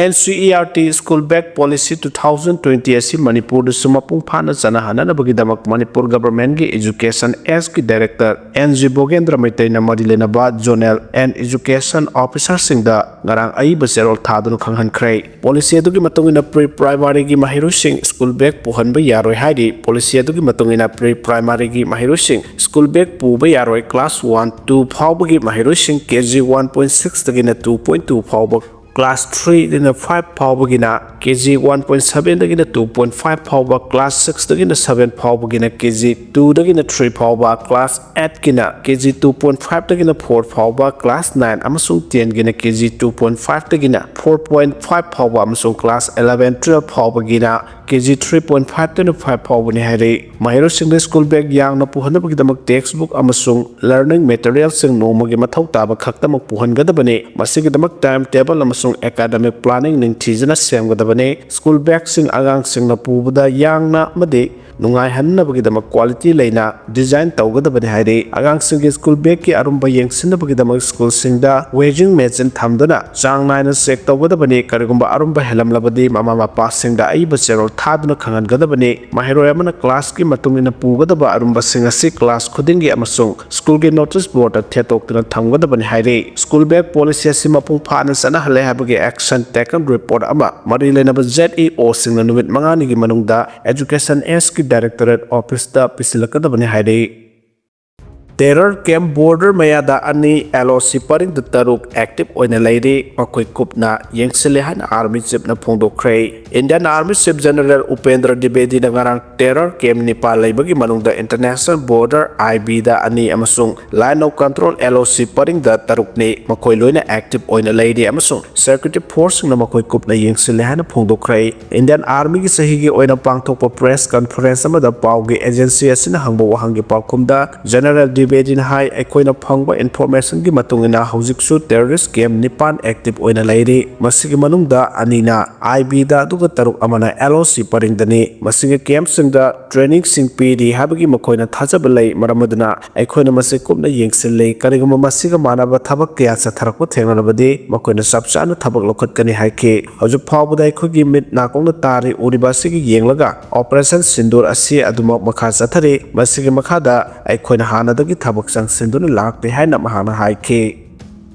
N C E R T school bag policy two thousand twenty ꯑꯁꯤ ꯃꯅꯤꯄꯨꯔꯗꯁꯨ ꯃꯄꯨꯡ ꯐꯥꯅ ꯆꯠꯅꯍꯟꯅꯅꯕꯒꯤꯗꯃꯛ ꯃꯅꯤꯄꯨꯔ ꯒꯚꯔꯟꯃꯦꯟꯠꯀꯤ ꯑꯦꯖꯨꯀꯦꯁꯟ ꯑꯦꯁꯀꯤ ꯗꯥꯏꯔꯦꯛꯇꯔ ꯑꯦꯟ ꯖꯤ ꯚꯣꯒꯦꯟꯗ꯭ꯔ ꯃꯩꯇꯩꯅ ꯃꯔꯤ ꯂꯩꯅꯕ ꯖꯣꯅꯦꯜ ꯑꯦꯟ ꯑꯦꯖꯨꯀꯦꯁꯟ ꯑꯣꯐꯤꯁꯥꯔꯁꯤꯡꯗ ꯉꯔꯥꯡ ꯑꯏꯕ ꯆꯦꯔꯣꯜ ꯊꯥꯗꯨꯅ ꯈꯪꯍꯟꯈ꯭ꯔꯦ꯫ ꯄꯣꯂꯤꯁꯤ ꯑꯗꯨꯒꯤ ꯃꯇꯨꯡ ꯏꯟꯅ ꯄ꯭ꯔꯤ ꯄ꯭ꯔꯥꯏꯃꯥꯔꯤꯒꯤ ꯃꯍꯩꯔꯣꯏꯁꯤꯡ ꯁ꯭ꯀꯨꯜ ꯕꯦꯒ ꯄꯨꯍꯟꯕ ꯌꯥꯔꯣꯏ ꯍꯥꯏꯔꯤ꯫ ꯄꯣꯂꯤꯁꯤ ꯑꯗꯨꯒꯤ ꯃꯇꯨꯡ ꯏꯟꯅ ꯄ꯭ꯔꯤ ꯄ꯭ꯔꯥꯏꯃꯥꯔꯤꯒꯤ ꯃꯍꯩꯔꯣꯏꯁꯤꯡ ꯁ꯭ꯀꯨꯜ ꯕꯦꯒ ꯄꯨꯕ ꯌꯥꯔꯣꯏ꯫ ꯀ꯭ꯂꯥꯁ ꯋꯥꯟ ꯇꯨ ꯐꯥꯎꯕꯒꯤ ꯃꯍꯩꯔꯣꯏꯁꯤꯡ ꯀꯦ ꯖꯤ ꯋꯥꯟ ꯄꯣꯏꯟ ꯁꯤꯛꯁꯇꯒꯤꯅ ꯇꯨ ꯄꯣꯏꯟ ꯇꯨ ꯐꯥꯎꯕ, ꯀ꯭ꯂꯥꯁ ꯊ꯭ꯔꯤꯗꯒꯤꯅ ꯐꯥꯏꯚ ꯐꯥꯎꯕꯒꯤꯅ ꯀꯦ ꯖꯤ ꯋꯥꯟ ꯄꯣꯏꯟ ꯁꯕꯦꯟꯗꯒꯤꯅ ꯇꯨ ꯄꯣꯏꯟ ꯐꯥꯏꯚ ꯐꯥꯎꯕ, ꯀ꯭ꯂꯥꯁ ꯁꯤꯛꯁꯇꯒꯤꯅ ꯁꯕꯦꯟ ꯐꯥꯎꯕꯒꯤꯅ ꯀꯦ ꯖꯤ ꯇꯨꯗꯒꯤꯅ ꯊ꯭ꯔꯤ ꯐꯥꯎꯕ, ꯀ꯭ꯂꯥꯁ ꯑꯩꯠꯀꯤꯅ ꯀꯦ ꯖꯤ ꯇꯨ ꯄꯣꯏꯟ ꯐꯥꯏꯚꯇꯒꯤꯅ ꯐꯣꯔ ꯐꯥꯎꯕ, ꯀ꯭ꯂꯥꯁ ꯅꯥꯏꯟ ꯑꯃꯁꯨꯡ ꯇꯦꯟꯒꯤꯅ ꯀꯦ ꯖꯤ ꯇꯨ ꯄꯣꯏꯟ ꯐꯥꯏꯚꯇꯒꯤꯅ ꯐꯣꯔ ꯄꯣꯏꯟ ꯐꯥꯏꯚ ꯐꯥꯎꯕ ꯑꯃꯁꯨꯡ ꯀ꯭ꯂꯥꯁ ꯏꯂꯚꯦꯟ ꯇꯨꯋꯦꯜꯐ ꯐꯥꯎꯕꯒꯤꯅ ꯀꯦ ꯖꯤ ꯊ꯭ꯔꯤ ꯄꯣꯏꯟ ꯐꯥꯏꯚꯇꯒꯤꯅ ꯐꯥꯏꯚ ꯐꯥꯎꯕꯅꯤ ꯍꯥꯏꯔꯤ꯫ ꯃꯍꯩꯔꯣꯏꯁꯤꯡꯗ ꯁ꯭ꯀꯨꯜ ꯕꯦꯒ ꯌꯥꯡꯅ ꯄꯨꯍꯟꯅꯕꯒꯤꯗꯃꯛ ꯇꯦꯛꯁ ꯕꯨꯛ ꯑꯃꯁꯨꯡ ꯂꯔꯅꯤꯡ ꯃꯦꯇꯔꯤꯌꯦꯜꯁꯤꯡ ꯅꯣꯡꯃꯒꯤ ꯃꯊꯧ ꯇꯥꯕ ꯈꯛꯇꯃꯛ ꯄꯨꯍꯟꯒꯗꯕꯅꯤ꯫ ꯃꯁꯤꯒꯤꯗꯃꯛ ꯇꯥꯏꯝ ꯇꯦꯕꯜ ꯑꯃꯁꯨꯡ ꯑꯦꯀꯥꯗꯃꯤꯛ ꯄ꯭ꯂꯥꯅꯤꯡ ꯅꯤꯡꯊꯤꯖꯅ ꯁꯦꯝꯒꯗꯕꯅꯤ꯫ ꯁ꯭ꯀꯨꯜ ꯕꯦꯒꯁꯤꯡ ꯑꯉꯥꯡꯁꯤꯡꯅ ꯄꯨꯕꯗ ꯌꯥꯡꯅ ꯑꯃꯗꯤ ꯅꯨꯡꯉꯥꯏꯍꯟꯅꯕꯒꯤꯗꯃꯛ ꯀ꯭ꯋꯥꯂꯤꯇꯤ ꯂꯩꯅ ꯗꯤꯖꯥꯏꯟ ꯇꯧꯒꯗꯕꯅꯤ ꯍꯥꯏꯔꯤ꯫ ꯑꯉꯥꯡꯁꯤꯡꯒꯤ ꯁ꯭ꯀꯨꯜ ꯕꯦꯒꯀꯤ ꯑꯔꯨꯝꯕ ꯌꯦꯡꯁꯤꯟꯅꯕꯒꯤꯗꯃꯛ ꯁ꯭ꯀꯨꯜꯁꯤꯡꯗ ꯋꯦꯖꯤꯡ ꯃꯦꯆꯤꯟ ꯊꯝꯗꯨꯅ ꯆꯥꯡ ꯅꯥꯏꯅ ꯆꯦꯛ ꯇꯧꯒꯗꯕꯅꯤ꯫ ꯀꯔꯤꯒꯨꯝꯕ ꯑꯔꯨꯝꯕ ꯍꯦꯜꯂꯝꯂꯕꯗꯤ ꯃꯃꯥ ꯃꯄꯥꯁꯤꯡꯗ ꯑꯏꯕ ꯆꯦꯔꯣꯜ ꯊꯥꯗꯨꯅ ꯈꯪꯍꯟꯒꯗꯕꯅꯤ꯫ ꯃꯍꯩꯔꯣꯏ ꯑꯃꯅ ꯀ꯭ꯂꯥꯁꯀꯤ ꯃꯇꯨꯡ ꯏꯟꯅ ꯄꯨꯒꯗꯕ ꯑꯔꯨꯝꯕꯁꯤꯡ ꯑꯁꯤ ꯀ꯭ꯂꯥꯁ ꯈꯨꯗꯤꯡꯒꯤ ꯑꯃꯁꯨꯡ ꯁ꯭ꯀꯨꯜꯒꯤ ꯅꯣꯇꯤꯁ ꯕꯣꯔꯗꯇ ꯊꯦꯠꯇꯣꯛꯇꯨꯅ ꯊꯝꯒꯗꯕꯅꯤ ꯍꯥꯏꯔꯤ꯫ ꯁ꯭ꯀꯨꯜ ꯕꯦꯒ ꯄꯣꯂꯤꯁꯤ ꯑꯁꯤ ꯃꯄꯨꯡ ꯐꯥꯅ ꯆꯠꯅꯍꯜꯂꯦ ꯍꯥꯏꯕꯒꯤ ꯑꯦꯛꯁꯟ ꯇꯦꯀꯟ ꯔꯤꯄꯣꯔꯠ ꯑꯃ ꯃꯔꯤ ꯂꯩꯅꯕ ꯖꯦꯗ ꯏ ꯑꯣꯁꯤꯡꯅ ꯅꯨꯃꯤꯠ ꯃꯉꯥꯅꯤꯒꯤ ꯃꯅꯨꯡꯗ ꯑꯦꯖꯨꯀꯦꯁꯟ ꯑꯦꯁꯀꯤ ꯗꯥꯏꯔꯦꯛꯇꯣꯔꯦꯠ ꯑꯣꯐꯤꯁꯇ ꯄꯤꯁꯤꯜꯂꯛꯀꯗꯕꯅꯤ ꯍꯥꯏꯔꯤ꯫ Terror camp border ꯃꯌꯥꯗ ꯑꯅꯤ, L O C ꯄꯔꯤꯡꯗ ꯇꯔꯨꯛ active ꯑꯣꯏꯅ ꯂꯩꯔꯤ, ꯃꯈꯣꯏ ꯀꯨꯞꯅ ꯌꯦꯡꯁꯤꯜꯂꯦ ꯍꯥꯏꯅ Army Chiefꯅ ꯐꯣꯡꯗꯣꯛꯈ꯭ꯔꯦ꯫ Indian Army Chief General Upendra ꯗ꯭ꯋꯤꯕꯦꯗꯤꯅ ꯉꯔꯥꯡ terror camp ꯅꯤꯄꯥꯜ ꯂꯩꯕꯒꯤ ꯃꯅꯨꯡꯗ International Border, I B ꯗ ꯑꯅꯤ ꯑꯃꯁꯨꯡ Line of Control, L O C ꯄꯔꯤꯡꯗ ꯇꯔꯨꯛꯅꯤ, ꯃꯈꯣꯏ ꯂꯣꯏꯅ active ꯑꯣꯏꯅ ꯂꯩꯔꯤ ꯑꯃꯁꯨꯡ security forceꯁꯤꯡꯅ ꯃꯈꯣꯏ ꯀꯨꯞꯅ ꯌꯦꯡꯁꯤꯜꯂꯦ ꯍꯥꯏꯅ ꯐꯣꯡꯗꯣꯛꯈ꯭ꯔꯦ꯫ Indian Armyꯒꯤ ꯆꯍꯤꯒꯤ ꯑꯣꯏꯅ ꯄꯥꯡꯊꯣꯛꯄ press conference ꯑꯃꯗ ꯄꯥꯎꯒꯤ agency ꯑꯁꯤꯅ ꯍꯪꯕ ꯋꯥꯍꯪꯒꯤ ꯄꯥꯎꯈꯨꯝꯗ General ꯗ꯭ꯋꯤꯕꯦꯗꯤꯅ ꯍꯥꯏ, "ꯑꯩꯈꯣꯏꯅ ꯐꯪꯕ informationꯒꯤ ꯃꯇꯨꯡ ꯏꯟꯅ ꯍꯧꯖꯤꯛꯁꯨ terrorist camp ꯅꯤꯄꯥꯟ active ꯑꯣꯏꯅ ꯂꯩꯔꯤ꯫ ꯃꯁꯤꯒꯤ ꯃꯅꯨꯡꯗ ꯑꯅꯤꯅ I Bꯗ, ꯑꯗꯨꯒ ꯇꯔꯨꯛ ꯑꯃꯅ L O C ꯄꯔꯤꯡꯗꯅꯤ꯫ ꯃꯁꯤꯒꯤ campꯁꯤꯡꯗ trainingꯁꯤꯡ ꯄꯤꯔꯤ ꯍꯥꯏꯕꯒꯤ ꯃꯈꯣꯏꯅ ꯊꯥꯖꯕ ꯂꯩ, ꯃꯔꯝ ꯑꯗꯨꯅ ꯑꯩꯈꯣꯏꯅ ꯃꯁꯤ ꯀꯨꯞꯅ ꯌꯦꯡꯁꯤꯜꯂꯤ꯫ ꯀꯔꯤꯒꯨꯝꯕ ꯃꯁꯤꯒ ꯃꯥꯟꯅꯕ ꯊꯕꯛ ꯀꯌꯥ ꯆꯠꯊꯔꯛꯄ ꯊꯦꯡꯅꯔꯕꯗꯤ ꯃꯈꯣꯏꯅ ꯆꯞ ꯆꯥꯅ ꯊꯕꯛ ꯂꯧꯈꯠꯀꯅꯤ" ꯍꯥꯏꯈꯤ꯫ "ꯍꯧꯖꯤꯛ ꯐꯥꯎꯕꯗ ꯑꯩꯈꯣꯏꯒꯤ ꯃꯤꯠ ꯅꯥꯀꯣꯡꯅ ꯇꯥꯔꯤ ꯎꯔꯤꯕ ꯑꯁꯤꯒꯤ ꯌꯦꯡꯂꯒ Operation Sindoor ꯑꯁꯤ ꯑꯗꯨꯃꯛ ꯃꯈꯥ ꯆꯠꯊꯔꯤ꯫ ꯃꯁꯤꯒꯤ ꯃꯈꯥꯗ ꯑꯩꯈꯣꯏꯅ ꯍꯥꯟꯅꯗꯒꯤ ꯊꯕꯛ ꯆꯪꯁꯤꯟꯗꯨꯅ ꯂꯥꯛꯂꯤ" ꯍꯥꯏꯅ ꯃꯍꯥꯛꯅ ꯍꯥꯏꯈꯤ꯫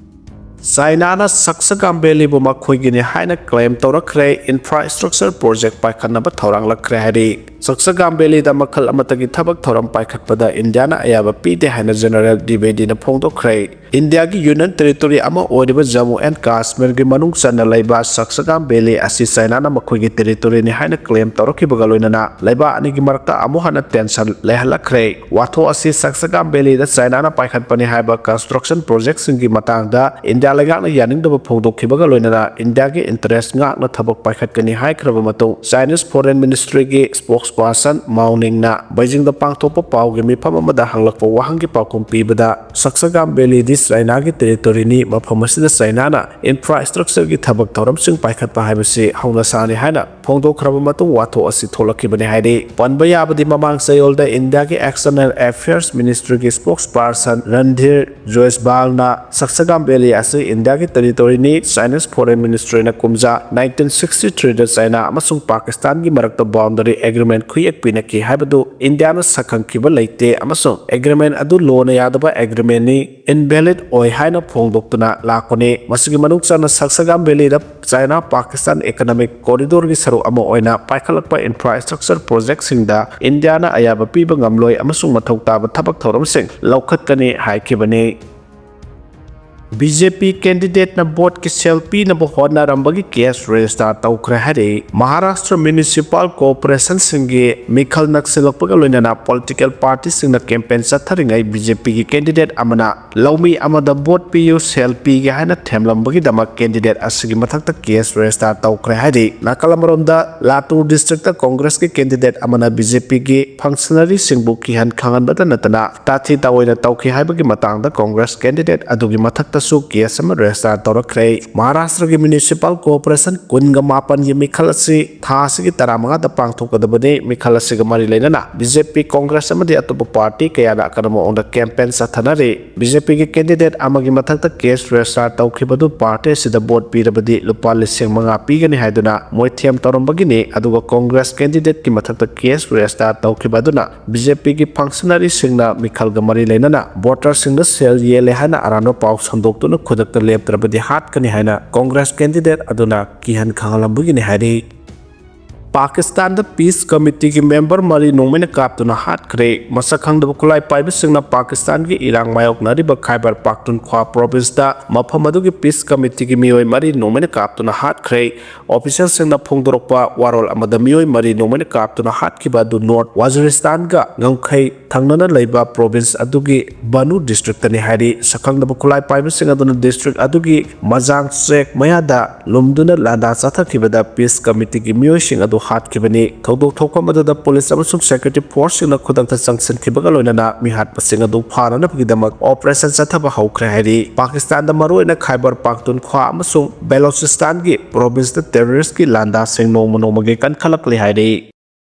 ꯆꯥꯏꯅꯥꯅ ꯁꯛꯁꯒꯥꯝ ꯚꯦꯂꯤꯕꯨ ꯃꯈꯣꯏꯒꯤꯅꯤ ꯍꯥꯏꯅ claim ꯇꯧꯔꯛꯈ꯭ꯔꯦ, infrastructure project ꯄꯥꯏꯈꯠꯅꯕ ꯊꯧꯔꯥꯡꯂꯛꯈ꯭ꯔꯦ ꯍꯥꯏꯔꯤ꯫ ꯁꯛꯁꯒꯥꯝ ꯚꯦꯂꯤꯗ ꯃꯈꯜ ꯑꯃꯠꯇꯒꯤ ꯊꯕꯛ ꯊꯧꯔꯝ ꯄꯥꯏꯈꯠꯄꯗ ꯏꯟꯗꯤꯌꯥꯅ ꯑꯌꯥꯕ ꯄꯤꯗꯦ ꯍꯥꯏꯅ General ꯗ꯭ꯋꯤꯕꯦꯗꯤꯅ ꯐꯣꯡꯗꯣꯛꯈ꯭ꯔꯦ꯫ ꯏꯟꯗꯤꯌꯥꯒꯤ Union Territory ꯑꯃ ꯑꯣꯏꯔꯤꯕ ꯖꯝꯃꯨ ꯑꯦꯟ ꯀꯥꯁꯃꯤꯔꯒꯤ ꯃꯅꯨꯡ ꯆꯟꯅ ꯂꯩꯕ ꯁꯛꯁꯒꯥꯝ ꯚꯦꯂꯤ ꯑꯁꯤ ꯆꯥꯏꯅꯥꯅ ꯃꯈꯣꯏꯒꯤ territoryꯅꯤ ꯍꯥꯏꯅ claim ꯇꯧꯔꯛꯈꯤꯕꯒ ꯂꯣꯏꯅꯅ ꯂꯩꯕꯥꯛ ꯑꯅꯤꯒꯤ ꯃꯔꯛꯇ ꯑꯃꯨꯛ ꯍꯟꯅ tension ꯂꯩꯍꯜꯂꯛꯈ꯭ꯔꯦ꯫ ꯋꯥꯊꯣꯛ ꯑꯁꯤ ꯁꯛꯁꯒꯥꯝ ꯚꯦꯂꯤꯗ ꯆꯥꯏꯅꯥꯅ ꯄꯥꯏꯈꯠꯄꯅꯤ ꯍꯥꯏꯕ construction projectꯁꯤꯡꯒꯤ ꯃꯇꯥꯡꯗ ꯏꯟꯗꯤꯌꯥ ꯂꯩꯉꯥꯛꯅ ꯌꯥꯅꯤꯡꯗꯕ ꯐꯣꯡꯗꯣꯛꯈꯤꯕꯒ ꯂꯣꯏꯅꯅ ꯏꯟꯗꯤꯌꯥꯒꯤ interest ꯉꯥꯛꯅ ꯊꯕꯛ ꯄꯥꯏꯈꯠꯀꯅꯤ ꯍꯥꯏꯈ꯭ꯔꯕ ꯃꯇꯨꯡ Chinese Foreign Ministryꯒꯤ spokesperson Mao Ningꯅ ꯕꯩꯖꯤꯡꯗ ꯄꯥꯡꯊꯣꯛꯄ ꯄꯥꯎꯒꯤ ꯃꯤꯐꯝ ꯑꯃꯗ ꯍꯪꯂꯛꯄ ꯋꯥꯍꯪꯒꯤ ꯄꯥꯎꯈꯨꯝ ꯄꯤꯕꯗ, "ꯁꯛꯁꯒꯥꯝ ꯚꯦꯂꯤꯗꯤ ꯆꯥꯏꯅꯥꯒꯤ territoryꯅꯤ, ꯃꯐꯝ ꯑꯁꯤꯗ ꯆꯥꯏꯅꯥꯅ infrastructureꯒꯤ ꯊꯕꯛ ꯊꯧꯔꯝꯁꯤꯡ ꯄꯥꯏꯈꯠꯄ ꯍꯥꯏꯕꯁꯤ ꯍꯧꯅꯁꯥꯅꯤ" ꯍꯥꯏꯅ ꯐꯣꯡꯗꯣꯛꯈ꯭ꯔꯕ ꯃꯇꯨꯡ ꯋꯥꯊꯣꯛ ꯑꯁꯤ ꯊꯣꯛꯂꯛꯈꯤꯕꯅꯤ ꯍꯥꯏꯔꯤ꯫ ꯄꯟꯕ ꯌꯥꯕꯗꯤ, ꯃꯃꯥꯡ ꯆꯌꯣꯜꯗ ꯏꯟꯗꯤꯌꯥꯒꯤ External Affairs Ministryꯒꯤ spokesperson Randhir Jaiswalꯅ ꯁꯛꯁꯒꯥꯝ ꯚꯦꯂꯤ ꯑꯁꯤ ꯏꯟꯗꯤꯌꯥꯒꯤ territoryꯅꯤ, Chinese Foreign Ministryꯅ ꯀꯨꯝꯖꯥ nineteen sixty threeꯗ ꯆꯥꯏꯅꯥ ꯑꯃꯁꯨꯡ ꯄꯥꯀꯤꯁꯇꯥꯟꯒꯤ ꯃꯔꯛꯇ boundary agreement ꯈꯨꯌꯦꯛ ꯄꯤꯅꯈꯤ ꯍꯥꯏꯕꯗꯨ ꯏꯟꯗꯤꯌꯥꯅ ꯁꯛꯈꯪꯈꯤꯕ ꯂꯩꯇꯦ ꯑꯃꯁꯨꯡ agreement ꯑꯗꯨ ꯂꯣꯅ ꯌꯥꯗꯕ agreementꯅꯤ, invalid ꯑꯣꯏ ꯍꯥꯏꯅ ꯐꯣꯡꯗꯣꯛꯇꯨꯅ ꯂꯥꯛꯄꯅꯤ꯫ ꯃꯁꯤꯒꯤ ꯃꯅꯨꯡ ꯆꯟꯅ ꯁꯛꯁꯒꯥꯝ ꯚꯦꯂꯤꯗ ꯆꯥꯏꯅꯥ ꯄꯥꯀꯤꯁꯇꯥꯟ economic corridorꯒꯤ ꯁꯔꯨꯛ ꯑꯃ ꯑꯣꯏꯅ ꯄꯥꯏꯈꯠꯂꯛꯄ ꯏꯟꯐ꯭ꯔꯥꯁ꯭ꯇ꯭ꯔꯛꯆꯔ ꯄ꯭ꯔꯣꯖꯦꯛꯁꯤꯡꯗ ꯏꯟꯗꯤꯌꯥꯅ ꯑꯌꯥꯕ ꯄꯤꯕ ꯉꯝꯂꯣꯏ ꯑꯃꯁꯨꯡ ꯃꯊꯧ ꯇꯥꯕ ꯊꯕꯛ ꯊꯧꯔꯝꯁꯤꯡ ꯂꯧꯈꯠꯀꯅꯤ ꯍꯥꯏꯈꯤꯕꯅꯤ꯫ ꯕꯤ ꯖꯦ ꯄꯤ ꯀꯦꯟꯗꯤꯗꯦꯠꯅ ꯚꯣꯠꯀꯤ ꯁꯦꯜ ꯄꯤꯅꯕ ꯍꯣꯠꯅꯔꯝꯕꯒꯤ ꯀꯦꯁ ꯔꯦꯖꯤꯁꯇꯥꯔ ꯇꯧꯈ꯭ꯔꯦ ꯍꯥꯏꯔꯛꯏ꯫ ꯃꯍꯥꯔꯥꯁꯇ꯭ꯔ ꯃ꯭ꯌꯨꯅꯤꯁꯤꯄꯥꯜ ꯀꯣꯔꯄꯣꯔꯦꯁꯟꯁꯤꯡꯒꯤ ꯃꯤꯈꯜ ꯅꯛꯁꯤꯜꯂꯛꯄꯒ ꯂꯣꯏꯅꯅ ꯄꯣꯂꯤꯇꯤꯀꯦꯜ ꯄꯥꯔꯇꯤꯁꯤꯡꯅ ꯀꯦꯝꯄꯦꯟ ꯆꯠꯊꯔꯤꯉꯩ ꯕꯤ ꯖꯦ ꯄꯤꯒꯤ ꯀꯦꯟꯗꯤꯗꯦꯠ ꯑꯃꯅ ꯂꯧꯃꯤ ꯑꯃꯗ ꯚꯣꯠ ꯄꯤꯌꯨ, ꯁꯦꯜ ꯄꯤꯒꯦ ꯍꯥꯏꯅ ꯊꯦꯝꯂꯝꯕꯒꯤꯗꯃꯛ ꯀꯦꯟꯗꯤꯗꯦꯠ ꯑꯁꯤꯒꯤ ꯃꯊꯛꯇ ꯀꯦꯁ ꯔꯦꯖꯤꯁꯇꯥꯔ ꯇꯧꯈ꯭ꯔꯦ ꯍꯥꯏꯔꯤ꯫ ꯅꯥꯀꯜ ꯑꯃꯔꯣꯝꯗ, ꯂꯥꯇꯨꯔ ꯗꯤꯁꯇ꯭ꯔꯤꯛꯇ ꯀꯣꯡꯒ꯭ꯔꯦꯁꯀꯤ ꯀꯦꯟꯗꯤꯗꯦꯠ ꯑꯃꯅ ꯕꯤ ꯖꯦ ꯄꯤꯒꯤ ꯐꯪꯁꯅꯔꯤꯁꯤꯡꯕꯨ ꯀꯤꯍꯟ ꯈꯪꯍꯟꯕꯇ ꯅꯠꯇꯅ ꯇꯥꯊꯤ ꯇꯥꯑꯣꯏꯅ ꯇꯧꯈꯤ ꯍꯥꯏꯕꯒꯤ ꯃꯇꯥꯡꯗ ꯀꯣꯡꯒ꯭ꯔꯦꯁ ꯀꯦꯟꯗꯤꯗꯦꯠ ꯑꯗꯨꯒꯤ ꯃꯊꯛꯇꯁꯨ ꯀꯦꯁ ꯑꯃ ꯔꯦꯖꯤꯁꯇꯥꯔ ꯇꯧꯔꯛꯈ꯭ꯔꯦ꯫ ꯃꯍꯥꯔꯥꯁꯇ꯭ꯔꯒꯤ ꯃ꯭ꯌꯨꯅꯤꯁꯤꯄꯥꯜ ꯀꯣꯔꯄꯣꯔꯦꯁꯟ ꯀꯨꯟꯒ ꯃꯥꯄꯟꯒꯤ ꯃꯤꯈꯜ ꯑꯁꯤ ꯊꯥ ꯑꯁꯤꯒꯤ ꯇꯔꯥꯃꯉꯥꯗ ꯄꯥꯡꯊꯣꯛꯀꯗꯕꯅꯤ꯫ ꯃꯤꯈꯜ ꯑꯁꯤꯒ ꯃꯔꯤ ꯂꯩꯅꯅ ꯕꯤ ꯖꯦ ꯄꯤ, ꯀꯣꯡꯒ꯭ꯔꯦꯁ ꯑꯃꯗꯤ ꯑꯇꯣꯞꯄ ꯄꯥꯔꯇꯤ ꯀꯌꯥꯅ ꯑꯀꯟꯕ ꯃꯑꯣꯡꯗ ꯀꯦꯝꯄꯦꯟ ꯆꯠꯊꯅꯔꯤ꯫ ꯕꯤ ꯖꯦ ꯄꯤꯒꯤ ꯀꯦꯟꯗꯤꯗꯦꯠ ꯑꯃꯒꯤ ꯃꯊꯛꯇ ꯀꯦꯁ ꯔꯦꯖꯤꯁꯇꯥꯔ ꯇꯧꯈꯤꯕꯗꯨ ꯄꯥꯔꯇꯤ ꯑꯁꯤꯗ ꯚꯣꯠ ꯄꯤꯔꯕꯗꯤ ꯂꯨꯄꯥ ꯂꯤꯁꯤꯡ ꯃꯉꯥ ꯄꯤꯒꯅꯤ ꯍꯥꯏꯗꯨꯅ ꯃꯣꯏꯊꯦꯝ ꯇꯧꯔꯝꯕꯒꯤꯅꯤ꯫ ꯑꯗꯨꯒ ꯀꯣꯡꯒ꯭ꯔꯦꯁ ꯀꯦꯟꯗꯤꯗꯦꯠꯀꯤ ꯃꯊꯛꯇ ꯀꯦꯁ ꯔꯦꯖꯤꯁꯇꯥꯔ ꯇꯧꯈꯤꯕ ꯑꯗꯨꯅ ꯕꯤ ꯖꯦ ꯄꯤꯒꯤ ꯐꯪꯁꯅꯔꯤꯁꯤꯡꯅ ꯃꯤꯈꯜꯒ ꯃꯔꯤ ꯂꯩꯅꯅ ꯚꯣꯇꯔꯁꯤꯡꯗ ꯁꯦꯜ ꯌꯦꯜꯂꯦ ꯍꯥꯏꯅ ꯑꯔꯥꯟꯕ ꯄꯥꯎ ꯁꯟꯗꯣꯛꯇꯨꯅ ꯈꯨꯗꯛꯇ ꯂꯦꯞꯇ꯭ꯔꯕꯗꯤ ꯍꯥꯠꯀꯅꯤ ꯍꯥꯏꯅ ꯀꯣꯡꯒ꯭ꯔꯦꯁ ꯀꯦꯟꯗꯤꯗꯦꯠ ꯑꯗꯨꯅ ꯀꯤꯍꯟ ꯈꯪꯍꯜꯂꯝꯕꯒꯤꯅꯤ ꯍꯥꯏꯔꯤ꯫ ꯄꯥꯀꯤꯁꯇꯥꯟꯗ ꯄꯤꯁ ꯀꯃꯤꯇꯤꯒꯤ ꯃꯦꯝꯕꯔ ꯃꯔꯤ ꯅꯣꯡꯃꯩꯅ ꯀꯥꯞꯇꯨꯅ ꯍꯥꯠꯈ꯭ꯔꯦ꯫ ꯃꯁꯛ ꯈꯪꯗꯕ ꯈꯨꯠꯂꯥꯏ ꯄꯥꯏꯕꯁꯤꯡꯅ ꯄꯥꯀꯤꯁꯇꯥꯟꯒꯤ ꯏꯔꯥꯡ ꯃꯥꯌꯣꯛꯅꯔꯤꯕ ꯈꯥꯏꯕꯔ ꯄꯥꯈꯇꯨꯟꯈ꯭ꯋꯥ ꯄ꯭ꯔꯣꯚꯤꯟꯁꯇ ꯃꯐꯝ ꯑꯗꯨꯒꯤ ꯄꯤꯁ ꯀꯃꯤꯇꯤꯒꯤ ꯃꯤꯑꯣꯏ ꯃꯔꯤ ꯅꯣꯡꯃꯩꯅ ꯀꯥꯞꯇꯨꯅ ꯍꯥꯠꯈ꯭ꯔꯦ꯫ ꯑꯣꯐꯤꯁꯤꯌꯦꯜꯁꯤꯡꯅ ꯐꯣꯡꯗꯣꯔꯛꯄ ꯋꯥꯔꯣꯜ ꯑꯃꯗ ꯃꯤꯑꯣꯏ ꯃꯔꯤ ꯅꯣꯡꯃꯩꯅ ꯀꯥꯞꯇꯨꯅ ꯍꯥꯠꯈꯤꯕ ꯑꯗꯨ ꯅꯣꯔꯠ ꯋꯥꯖꯤꯔꯤꯁꯇꯥꯟꯒ ꯉꯝꯈꯩ ꯊꯪꯅꯅ ꯂꯩꯕ ꯄ꯭ꯔꯣꯚꯤꯟꯁ ꯑꯗꯨꯒꯤ ꯕꯅꯨ ꯗꯤꯁꯇ꯭ꯔꯤꯛꯇꯅꯤ ꯍꯥꯏꯔꯤ꯫ ꯁꯛꯈꯪꯗꯕ ꯈꯨꯠꯂꯥꯏ ꯄꯥꯏꯕꯁꯤꯡ ꯑꯗꯨꯅ ꯗꯤꯁꯇ꯭ꯔꯤꯛ ꯑꯗꯨꯒꯤ ꯃꯖꯥꯡ ꯆꯦꯛ ꯃꯌꯥꯗ ꯂꯨꯝꯗꯨꯅ ꯂꯥꯟꯗꯥ ꯆꯠꯊꯈꯤꯕꯗ ꯄꯤꯁ ꯀꯃꯤꯇꯤꯒꯤ ꯃꯤꯑꯣꯏꯁꯤꯡ ꯑꯗꯨ ꯍꯥꯠꯈꯤꯕꯅꯤ꯫ ꯊꯧꯗꯣꯛ ꯊꯣꯛꯐꯝ ꯑꯗꯨꯗ ꯄꯨꯂꯤꯁ ꯑꯃꯁꯨꯡ ꯁꯦꯀ꯭ꯌꯨꯔꯤꯇꯤ ꯐꯣꯔꯁꯁꯤꯡꯅ ꯈꯨꯗꯛꯇ ꯆꯪꯁꯤꯟꯈꯤꯕꯒ ꯂꯣꯏꯅꯅ ꯃꯤꯍꯥꯠꯄꯁꯤꯡ ꯑꯗꯨ ꯐꯥꯅꯅꯕꯒꯤꯗꯃꯛ ꯑꯣꯄꯔꯦꯁꯟ ꯆꯠꯊꯕ ꯍꯧꯈ꯭ꯔꯦ ꯍꯥꯏꯔꯤ꯫ ꯄꯥꯀꯤꯁꯇꯥꯟꯗ ꯃꯔꯨꯑꯣꯏꯅ ꯈꯥꯏꯕꯔ ꯄꯥꯈꯇꯨꯟꯈ꯭ꯋꯥ ꯑꯃꯁꯨꯡ ꯕꯦꯂꯣꯆꯤꯁꯇꯥꯟꯒꯤ ꯄ꯭ꯔꯣꯚꯤꯟꯁꯇ ꯇꯦꯔꯣꯔꯤꯁꯀꯤ ꯂꯥꯟꯗꯥꯁꯤꯡ ꯅꯣꯡꯃ ꯅꯣꯡꯃꯒꯤ ꯀꯟꯈꯠꯂꯛꯂꯤ ꯍꯥꯏꯔꯤ꯫